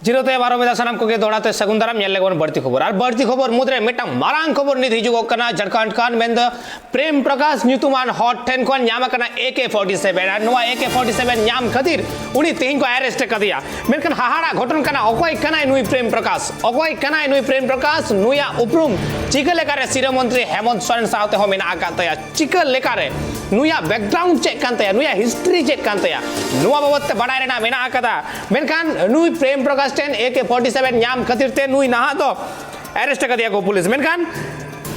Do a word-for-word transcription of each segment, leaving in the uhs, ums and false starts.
ᱡᱤᱨᱟᱹᱣ ᱛᱟᱭᱚᱢ ᱟᱨᱚ ᱢᱤᱫ ᱫᱷᱟᱣ ᱥᱟᱱᱟᱢ ᱠᱚᱜᱮ ᱫᱚᱦᱲᱟ ᱛᱮ ᱥᱟᱹᱜᱩᱱ ᱫᱟᱨᱟᱢ᱾ ᱧᱮᱞ ᱞᱮᱜᱮ ᱵᱚᱱ ᱵᱟᱹᱲᱛᱤ ᱠᱷᱚᱵᱚᱨ᱾ ᱟᱨ ᱵᱟᱹᱲᱛᱤ ᱠᱷᱚᱵᱚᱨ ᱢᱩᱫᱽᱨᱮ ᱢᱤᱫᱴᱟᱝ ᱢᱟᱨᱟᱝ ᱠᱷᱚᱵᱚᱨ ᱱᱤᱛ ᱦᱤᱡᱩᱜᱚᱜ ᱠᱟᱱᱟ ᱡᱷᱟᱲᱠᱷᱚᱸᱰ ᱠᱷᱚᱱ, ᱢᱮᱱᱫᱚ ᱯᱨᱮᱢ ᱯᱨᱚᱠᱟᱥ ᱧᱩᱛᱩᱢᱟᱱ ᱦᱚᱲ ᱴᱷᱮᱱ ᱠᱷᱚᱱ ᱧᱟᱢ ᱟᱠᱟᱱᱟ ᱮ ᱠᱮ ᱯᱷᱳᱨᱴᱤ ᱥᱮᱵᱷᱮᱱ᱾ ᱟᱨ ᱱᱚᱣᱟ ᱮ ᱠᱮ ᱯᱷᱳᱨᱴᱤ ᱥᱮᱵᱷᱮᱱ ᱧᱟᱢ ᱠᱷᱟᱹᱛᱤᱨ ᱩᱱᱤ ᱛᱮᱦᱮᱧ ᱠᱚ ᱟᱨᱮᱥᱴ ᱟᱠᱟᱫᱮᱭᱟ᱾ ᱢᱮᱱᱠᱷᱟᱱ ᱦᱟᱦᱟᱲᱟ ᱜᱷᱚᱴᱚᱱ ᱠᱟᱱᱟ, ᱚᱠᱚᱭ ᱠᱟᱱᱟᱭ ᱱᱩᱭ ᱯᱨᱮᱢ ᱯᱨᱚᱠᱟᱥ? ᱚᱠᱚᱭ ᱠᱟᱱᱟᱭ ᱱᱩᱭ ᱯᱨᱮᱢ ᱯᱨᱚᱠᱟᱥ? ᱱᱩᱭᱟᱜ ᱩᱯᱨᱩᱢ ᱪᱤᱠᱟᱹ ᱞᱮᱠᱟᱨᱮ ᱥᱤᱨᱟᱹ ᱢᱚᱱᱛᱨᱤ ᱦᱮᱢᱚᱱᱛ ᱥᱚᱨᱮᱱ ᱥᱟᱶ ᱛᱮᱦᱚᱸ ᱢᱮᱱᱟᱜ ᱟᱠᱟᱫ ᱛᱟᱭᱟ? ᱪᱤᱠᱟᱹ ᱞᱮᱠᱟᱨᱮ ᱱᱩᱭᱟᱜ ᱵᱮᱠᱜᱨᱟᱣᱩᱱᱰ ᱪᱮᱫ ᱠᱟᱱ ᱛᱟᱭᱟ, ᱱᱩᱭᱟᱜ ᱦᱤᱥᱴᱨᱤ ᱪᱮᱫ ᱠᱟᱱ ᱛᱟᱭᱟ, ᱱᱚᱣᱟ ᱵᱟᱵᱚᱫ ᱛᱮ ᱵᱟᱰᱟᱭ ᱨᱮᱱᱟᱜ ᱢᱮᱱᱟᱜ ᱟᱠᱟᱫᱟ᱾ ᱢᱮᱱᱠᱷᱟᱱ ᱱᱩᱭ ᱯᱨᱮᱢ ᱯᱨᱚᱠᱟᱥ ᱴᱷᱮᱱ ᱮ ᱠᱮ ᱯᱷᱳᱨᱴᱤ ᱥᱮᱵᱷᱮᱱ ᱧᱟᱢ ᱠᱷᱟᱹᱛᱤᱨ ᱛᱮ ᱱᱩᱭ ᱱᱟᱦᱟᱜ ᱫᱚ ᱟᱨᱮᱥᱴ ᱟᱠᱟᱫᱮᱭᱟ ᱠᱚ ᱯᱩᱞᱤᱥ᱾ ᱢᱮᱱᱠᱷᱟᱱ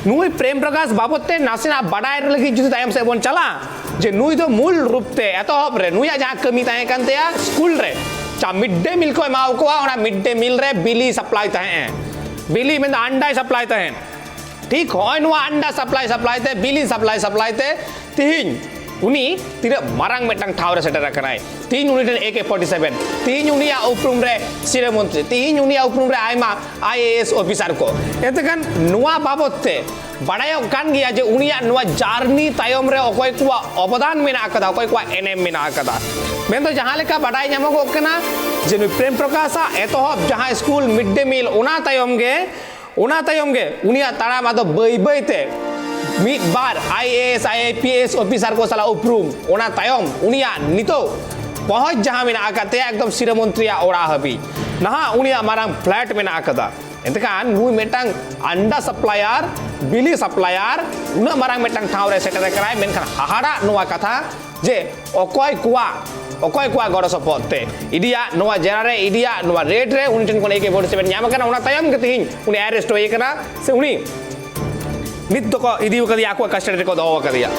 ᱱᱩᱭ ᱯᱨᱮᱢ ᱯᱨᱚᱠᱟᱥ ᱵᱟᱵᱚᱫ ᱛᱮ ᱱᱟᱥᱮᱱᱟᱜ ᱵᱟᱰᱟᱭ ᱞᱟᱹᱜᱤᱫ ᱡᱩᱫᱤ ᱛᱟᱭᱚᱢ ᱥᱮᱫ ᱵᱚᱱ ᱪᱟᱞᱟᱜᱼᱟ, ᱡᱮ ᱱᱩᱭ ᱫᱚ ᱢᱩᱞ ᱨᱩᱯ ᱛᱮ ᱮᱛᱚᱦᱚᱵ ᱨᱮ ᱱᱩᱭᱟᱜ ᱡᱟᱦᱟᱸ ᱠᱟᱹᱢᱤ ᱛᱟᱦᱮᱸ ᱠᱟᱱ ᱛᱟᱭᱟ, ᱥᱠᱩᱞ ᱨᱮ ᱡᱟᱦᱟᱸ ᱢᱤᱰ ᱰᱮ ᱢᱤᱞ ᱠᱚ ᱮᱢᱟᱣ ᱠᱚᱣᱟ, ᱚᱱᱟ ᱢᱤᱰ ᱰᱮ ᱢᱤᱞ ᱨᱮ ᱵᱤᱞᱤ ᱥᱟᱯᱞᱟᱭ ᱛᱟᱦᱮᱸᱫ ᱮ᱾ ᱵᱤᱞᱤ ᱢᱮᱱᱫᱚ ᱟᱱᱰᱟᱭ ᱥᱟᱯᱞᱟᱭ ᱛᱟᱦᱮᱸᱫ᱾ ᱴᱷᱤᱠ ᱦᱚᱸᱜᱼᱚᱭ ᱱᱚᱣᱟ ᱟᱱᱰᱟ ᱥᱟᱯᱞᱟᱭ ᱥᱟᱯᱞᱟᱭ ᱛᱮ, ᱵᱤᱞᱤ ᱥᱟᱯᱞᱟᱭ ᱥᱟᱯᱞᱟᱭ ᱛᱮ ᱛᱤᱦᱤᱧ ᱩᱱᱤ ᱛᱤᱱᱟᱹᱜ ᱢᱟᱨᱟᱝ ᱢᱤᱫᱴᱟᱝ ᱴᱷᱟᱶ ᱨᱮ ᱥᱮᱴᱮᱨ ᱟᱠᱟᱱᱟᱭ᱾ ᱛᱤᱦᱤᱧ ᱩᱱᱤ ᱴᱷᱮᱱ ᱮ ᱠᱮ ᱯᱷᱳᱨᱴᱤ ᱥᱮᱵᱷᱮᱱ, ᱛᱤᱦᱤᱧ ᱩᱱᱤᱭᱟᱜ ᱩᱯᱨᱩᱢ ᱨᱮ ᱥᱤᱨᱟᱹ ᱢᱚᱱᱛᱨᱤ, ᱛᱤᱦᱤᱧ ᱩᱱᱤᱭᱟᱜ ᱩᱯᱨᱩᱢ ᱨᱮ ᱟᱭᱢᱟ ᱟᱭ ᱮ ᱮᱥ ᱚᱯᱷᱤᱥᱟᱨ ᱠᱚ᱾ ᱮᱱᱛᱮ ᱠᱷᱟᱱ ᱱᱚᱣᱟ ᱵᱟᱵᱚᱫ ᱛᱮ ᱵᱟᱲᱟᱭᱚᱜ ᱠᱟᱱ ᱜᱮᱭᱟ ᱡᱮ ᱩᱱᱤᱭᱟᱜ ᱱᱚᱣᱟ ᱡᱟᱨᱱᱤ ᱛᱟᱭᱚᱢ ᱨᱮ ᱚᱠᱚᱭ ᱠᱚᱣᱟᱜ ᱚᱵᱚᱫᱟᱱ ᱢᱮᱱᱟᱜ ᱟᱠᱟᱫᱟ, ᱚᱠᱚᱭ ᱠᱚᱣᱟᱜ ᱮᱱᱮᱢ ᱢᱮᱱᱟᱜ ᱟᱠᱟᱫᱟ᱾ ᱢᱮᱱᱫᱚ ᱡᱟᱦᱟᱸ ᱞᱮᱠᱟ ᱵᱟᱰᱟᱭ ᱧᱟᱢᱚᱜᱚᱜ ᱠᱟᱱᱟ ᱡᱮ ᱱᱩᱭ ᱯᱨᱮᱢ ᱯᱨᱚᱠᱟᱥᱟᱜ ᱮᱛᱚᱦᱚᱵ ᱡᱟᱦᱟᱸ ᱥᱠᱩᱞ ᱢᱤᱰ ᱰᱮ ᱢᱤᱞ, ᱚᱱᱟ ᱛᱟᱭᱚᱢ ᱜᱮ ᱚᱱᱟ ᱛᱟᱭᱚᱢ ᱜᱮ ᱩᱱᱤᱭᱟᱜ ᱛᱟᱲᱟᱢ ᱟᱫᱚ ᱵᱟᱹᱭ ᱵᱟᱹᱭ ᱛᱮ ᱢᱤᱫ ᱵᱟᱨ I A S, I P S officer ᱠᱚ ᱥᱟᱞᱟᱜ ᱩᱯᱨᱩᱢ᱾ ᱚᱱᱟ ᱛᱟᱭᱚᱢ ᱩᱱᱤᱭᱟᱜ ᱱᱤᱛᱚᱜ ᱯᱚᱦᱚᱸᱪ ᱡᱟᱦᱟᱸ ᱢᱮᱱᱟᱜ ᱟᱠᱟᱫ ᱛᱟᱭᱟ ᱮᱠᱫᱚᱢ ᱥᱤᱨᱟᱹ ᱢᱚᱱᱛᱨᱤᱭᱟᱜ ᱚᱲᱟᱜ ᱦᱟᱹᱵᱤᱡ, ᱱᱟᱦᱟᱜ ᱩᱱᱤᱭᱟᱜ ᱢᱟᱨᱟᱝ ᱯᱷᱞᱮᱴ ᱢᱮᱱᱟᱜ ᱟᱠᱟᱫᱟ᱾ ᱮᱱᱛᱮᱠᱷᱟᱱ ᱱᱩᱭ ᱢᱤᱫᱴᱟᱝ ᱟᱱᱰᱟ ᱥᱟᱯᱞᱟᱭᱟᱨ, ᱵᱤᱞᱤ ᱥᱟᱯᱞᱟᱭᱟᱨ ᱩᱱᱟᱹᱜ ᱢᱟᱨᱟᱝ ᱢᱤᱫᱴᱟᱝ ᱴᱷᱟᱶ ᱨᱮ ᱥᱮᱴᱮᱨ ᱟᱠᱟᱱᱟᱭ, ᱢᱮᱱᱠᱷᱟᱱ ᱦᱟᱦᱟᱲᱟᱜ ᱱᱚᱣᱟ ᱠᱟᱛᱷᱟ ᱡᱮ ᱚᱠᱚᱭ ᱠᱚᱣᱟᱜ, ᱚᱠᱚᱭ ᱠᱚᱣᱟᱜ ᱜᱚᱲᱚ ᱥᱚᱯᱚᱦᱚᱫ ᱛᱮ ᱤᱰᱤᱭᱟᱜ ᱱᱚᱣᱟ ᱡᱮᱨᱟ ᱨᱮ, ᱤᱰᱤᱭᱟᱜ ᱱᱚᱣᱟ ᱨᱮᱰ ᱨᱮ ᱩᱱᱤ ᱴᱷᱮᱱ ᱠᱷᱚᱱ ᱮ ᱠᱮ ᱯᱷᱳᱨᱴᱤ ᱥᱮᱵᱷᱮᱱ ᱧᱟᱢ ᱟᱠᱟᱱᱟ, ᱚᱱᱟ ᱛᱟᱭᱚᱢ ᱜᱮ ᱛᱮᱦᱮᱧ ᱩᱱᱤ ᱟᱨᱮᱥᱴ ᱦᱩᱭ ᱟᱠᱟᱱᱟ, ᱥᱮ ᱩᱱᱤ ᱱᱤᱛ ᱫᱚᱠᱚ ᱤᱫᱤ ᱟᱠᱟᱫᱮᱭᱟ, ᱟᱠᱚᱣᱟᱜ ᱠᱟᱥᱴᱚᱰᱤ ᱨᱮᱠᱚ ᱫᱚᱦᱚ ᱟᱠᱟᱫᱮᱭᱟ᱾